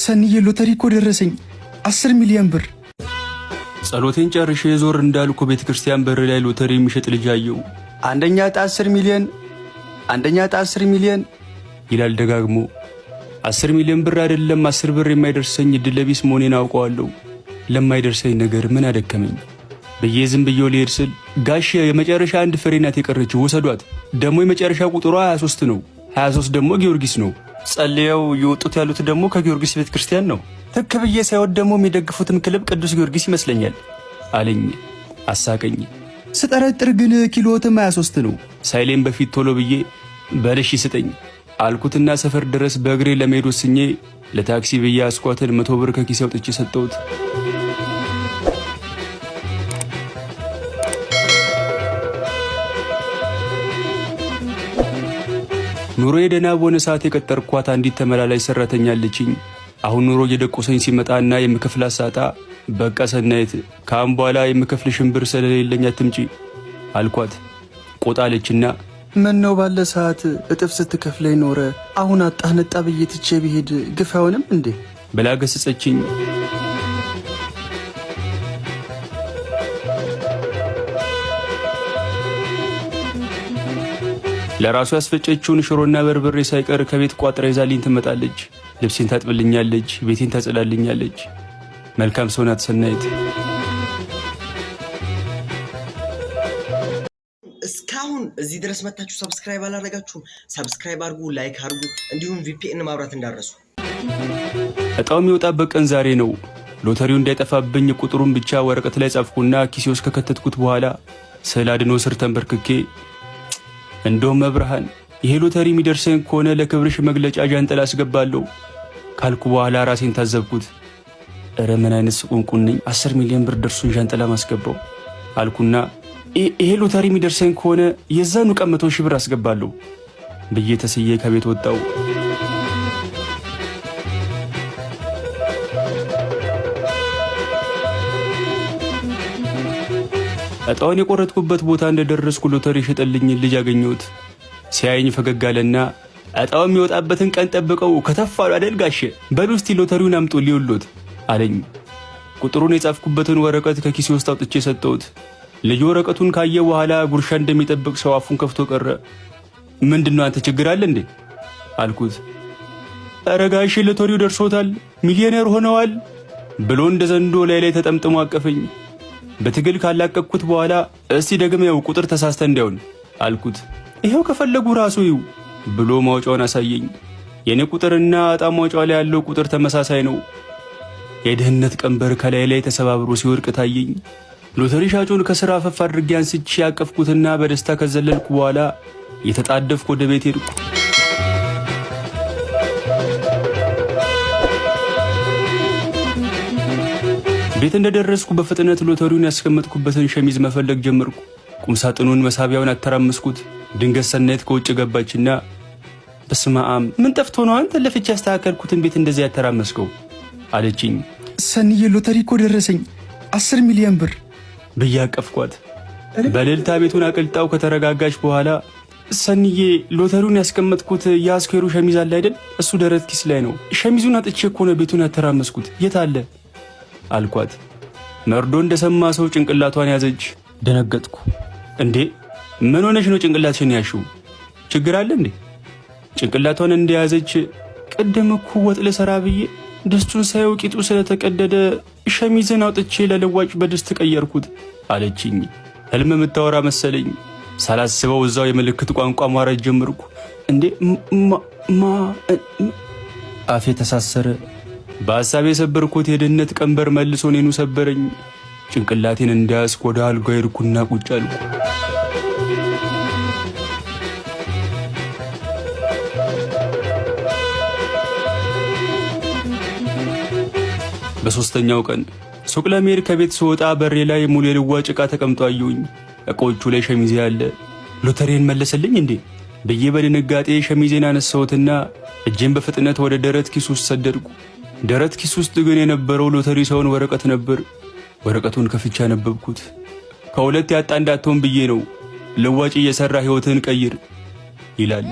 ሰንዬ፣ ሎተሪ እኮ ደረሰኝ፣ 10 ሚሊዮን ብር። ጸሎቴን ጨርሼ ዞር እንዳልኩ ቤተ ክርስቲያን በር ላይ ሎተሪ የሚሸጥ ልጅ አየሁ። አንደኛ ዕጣ 10 ሚሊዮን፣ አንደኛ ዕጣ 10 ሚሊዮን ይላል ደጋግሞ። 10 ሚሊዮን ብር አይደለም 10 ብር የማይደርሰኝ ዕድለቢስ መሆኔን አውቀዋለሁ። ለማይደርሰኝ ነገር ምን አደከመኝ ብዬ ዝም ብዬው ልሄድ ስል ጋሼ፣ የመጨረሻ አንድ ፍሬ ናት የቀረችው፣ ውሰዷት። ደግሞ የመጨረሻ ቁጥሯ 23 ነው። 23 ደግሞ ጊዮርጊስ ነው። ጸልየው የወጡት ያሉት ደግሞ ከጊዮርጊስ ቤተ ክርስቲያን ነው። ትክ ብዬ ሳይወድ ደግሞ የሚደግፉትም ክለብ ቅዱስ ጊዮርጊስ ይመስለኛል አለኝ። አሳቀኝ። ስጠረጥር ግን ኪሎትም 23 ነው። ሳይሌም በፊት ቶሎ ብዬ በልሽ ስጠኝ አልኩትና ሰፈር ድረስ በእግሬ ለመሄድ ወስኜ ለታክሲ ብዬ አስኳትን 100 ብር ከኪሴ አውጥቼ ሰጠሁት። ኑሮዬ ደህና በሆነ ሰዓት የቀጠርኳት አንዲት ተመላላሽ ሰራተኛ አለችኝ። አሁን ኑሮ እየደቆሰኝ ሲመጣና የምከፍላት ሳጣ በቃ ሰናይት፣ ከአሁን በኋላ የምከፍልሽን ብር ስለሌለኝ አትምጪ አልኳት። ቆጣለችና ምን ነው ባለ ሰዓት እጥፍ ስትከፍለኝ ኖረ፣ አሁን አጣህ ነጣ ብዬ ትቼ ብሄድ ግፍ አይሆንም እንዴ? ብላ ገሰጸችኝ። ለራሱ ያስፈጨችውን ሽሮና በርበሬ ሳይቀር ከቤት ቋጥራ ይዛልኝ ትመጣለች። ልብሴን ታጥብልኛለች፣ ቤቴን ታጸዳልኛለች። መልካም ሰው ናት ሰናይት። እስካሁን እዚህ ድረስ መታችሁ subscribe አላደረጋችሁም? Subscribe አድርጉ፣ like አድርጉ፣ እንዲሁም VPN ማብራት እንዳትረሱ። እጣው የሚወጣበት ቀን ዛሬ ነው። ሎተሪው እንዳይጠፋብኝ ቁጥሩን ብቻ ወረቀት ላይ ጻፍኩና ኪሴ ውስጥ ከከተትኩት በኋላ ስዕለ አድኅኖ ስር ተንበርክኬ እንደውም እመብርሃን፣ ይሄ ሎተሪ የሚደርሰኝ ከሆነ ለክብርሽ መግለጫ ዣንጥላ አስገባለሁ ካልኩ በኋላ ራሴን ታዘብኩት። እረ ምን አይነት ስቁንቁን ነኝ! 10 ሚሊዮን ብር ደርሶኝ ዣንጥላ ማስገባው አልኩና ይሄ ሎተሪ የሚደርሰኝ ከሆነ የዛኑ ቀን 100,000 ብር አስገባለሁ ብዬ ተስዬ ከቤት ወጣሁ። እጣውን የቆረጥኩበት ቦታ እንደደረስኩ ሎተሪ የሸጠልኝን ልጅ አገኘሁት። ሲያየኝ ፈገግ አለና እጣው የሚወጣበትን ቀን ጠብቀው ከተፍ አሉ አይደል ጋሼ? በሉ እስቲ ሎተሪውን አምጡ ልይሎት አለኝ። ቁጥሩን የጻፍኩበትን ወረቀት ከኪሴ ውስጥ አውጥቼ ሰጠሁት። ልጁ ወረቀቱን ካየ በኋላ ጉርሻ እንደሚጠብቅ ሰው አፉን ከፍቶ ቀረ። ምንድነው አንተ ችግር አለ እንዴ አልኩት። ኧረ ጋሼ፣ ሎተሪው ደርሶታል፣ ሚሊዮነር ሆነዋል ብሎ እንደ ዘንዶ ላይ ላይ ተጠምጥሞ አቀፈኝ። በትግል ካላቀቅኩት በኋላ እስቲ ደግመው ቁጥር ተሳስተ እንዳይሆን አልኩት። ይኸው ከፈለጉ ራሱ ይዩ ብሎ ማውጫውን አሳየኝ። የኔ ቁጥርና ዕጣ ማውጫው ላይ ያለው ቁጥር ተመሳሳይ ነው። የድህነት ቀንበር ከላይ ላይ ተሰባብሮ ሲወድቅ ታየኝ። ሎተሪ ሻጩን ከስራ አፈፍ አድርጌ አንስቼ ያቀፍኩትና በደስታ ከዘለልኩ በኋላ የተጣደፍኩ ወደ ቤት ሄድኩ። ቤት እንደደረስኩ በፍጥነት ሎተሪውን ያስቀመጥኩበትን ሸሚዝ መፈለግ ጀመርኩ። ቁምሳጥኑን መሳቢያውን አተራመስኩት። ድንገት ሰናይት ከውጭ ገባችና በስመ አብ፣ ምን ጠፍቶ ነው አንተ ለፍቼ ያስተካከልኩትን ቤት እንደዚህ ያተራመስከው? አለችኝ። ሰንዬ፣ ሎተሪ እኮ ደረሰኝ፣ 10 ሚሊዮን ብር ብዬ አቀፍኳት። በእልልታ ቤቱን አቅልጣው ከተረጋጋች በኋላ ሰንዬ፣ ሎተሪውን ያስቀመጥኩት የአስኬሩ ሸሚዝ አለ አይደል? እሱ ደረት ኪስ ላይ ነው። ሸሚዙን አጥቼ እኮ ነው ቤቱን ያተራመስኩት። የት አለ አልኳት። መርዶ እንደሰማ ሰው ጭንቅላቷን ያዘች። ደነገጥኩ። እንዴ፣ ምን ሆነሽ ነው ጭንቅላትሽን ያሽው? ችግር አለ እንዴ? ጭንቅላቷን እንደያዘች ቅድም እኮ ወጥ ልሰራ ብዬ ድስቱን ሳየው ቂጡ ስለተቀደደ ሸሚዝን አውጥቼ ለልዋጭ በድስት ቀየርኩት አለችኝ። ህልም የምታወራ መሰለኝ። ሳላስበው እዛው የምልክት ቋንቋ ማውራት ጀመርኩ። እንዴ ማ አፌ ተሳሰረ። በሐሳብ የሰበርኩት የድህነት ቀንበር መልሶ እኔኑ ሰበረኝ። ጭንቅላቴን እንዳያዝኩ ወደ አልጋ ሄድኩና ቁጭ አልኩ። በሦስተኛው ቀን ሱቅ ለመሄድ ከቤት ስወጣ በሬ ላይ ሙሉ የልዋጭ ዕቃ ተቀምጦ አየሁኝ። ዕቃዎቹ ላይ ሸሚዜ አለ። ሎተሪን መለሰልኝ እንዴ ብዬ በድንጋጤ ሸሚዜን አነሳሁትና እጄን በፍጥነት ወደ ደረት ኪስ ውስጥ ሰደድኩ። ደረት ኪስ ውስጥ ግን የነበረው ሎተሪ ሳይሆን ወረቀት ነበር። ወረቀቱን ከፍቼ አነበብኩት። ከሁለት ያጣ እንዳትሆን ብዬ ነው፣ ልዋጭ እየሠራ ሕይወትህን ቀይር ይላል።